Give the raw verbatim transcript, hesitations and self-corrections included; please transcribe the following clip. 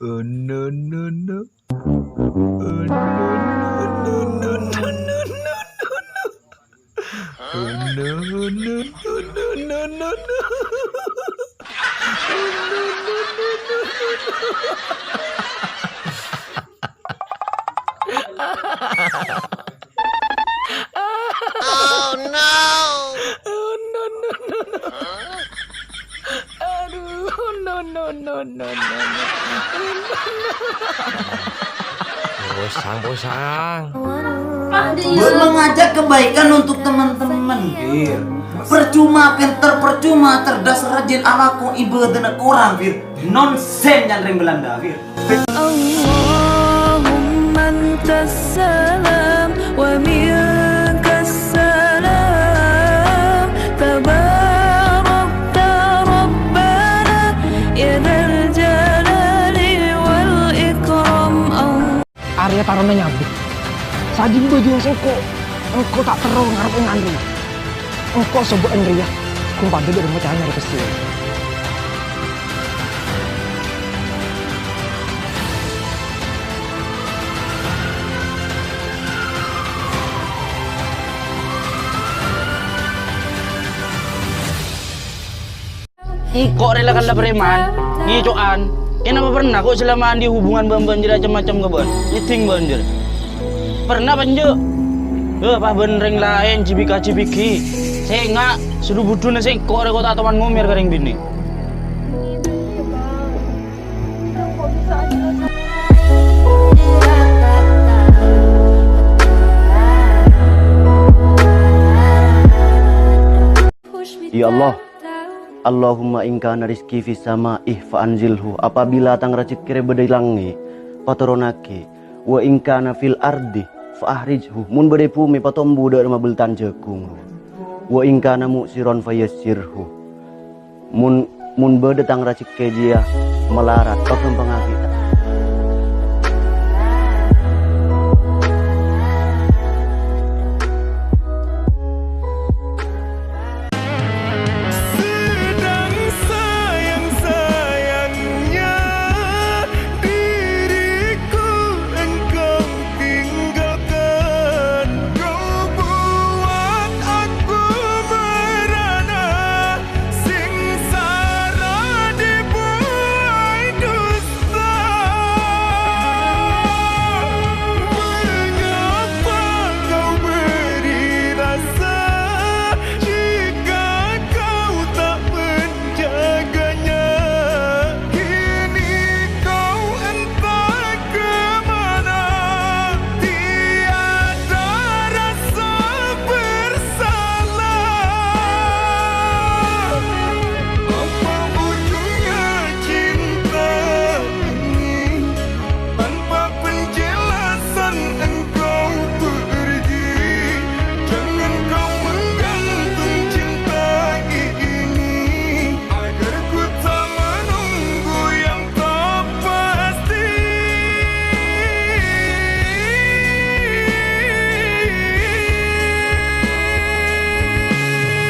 Oh, no, no, no. Oh, no, no, no, no, no, no, no. Oh, no, no, no, no, no, no. Oh, no. Oh, no, no, no, no. Aduh, no, no, no, no, no, no. Posang, posang. Buat mengajak kebaikan untuk teman-teman, Fir. Percuma pinter, percuma cerdas, rajin, alako ibadahna korang, Fir. Nonsens, can rèng Belanda, Fir. اللهم أنت السلام ومنك السلام تباركت ربنا يا ذا الجلال والإكرام. Arèya tarona nyabit. Sajjhimba jiwa soko, engko' ta' terro ngarep engan rèya. Engko' soba'an rèya, ghun padâ dâri macana rèya pessè. Engko' rè la kala preman, ngèco'an. Kenapa pernah ko' selama andi' hubungan bân bâ'na jârèya cem-macem ka bâ'na? Nyeddhing bâ'na jârèya. Pernah apa enjâ'? Eh, pas bân rèng laèn jibika-jibiki. Sènga', sè dhu-budhuna sèngko' rè ko' ta' toman ngomèr ka rèng binè'. Ya Allah, Allahumma in kana rizqi fis sama'i fa anzilhu. Apabila tang rajhekkè rè bâdâ è langngè', patoronnaghi. Wa in kana fil ardi fa akhrijhu. Mon bâdâ è bhumè, patombu dâ' remma bâltan jhâghung. Wa in kana mu'siron fa yassirhu. Mon, mon bâdâ tang rajhekkè jiyâ malarat, paghâmpangngaghi.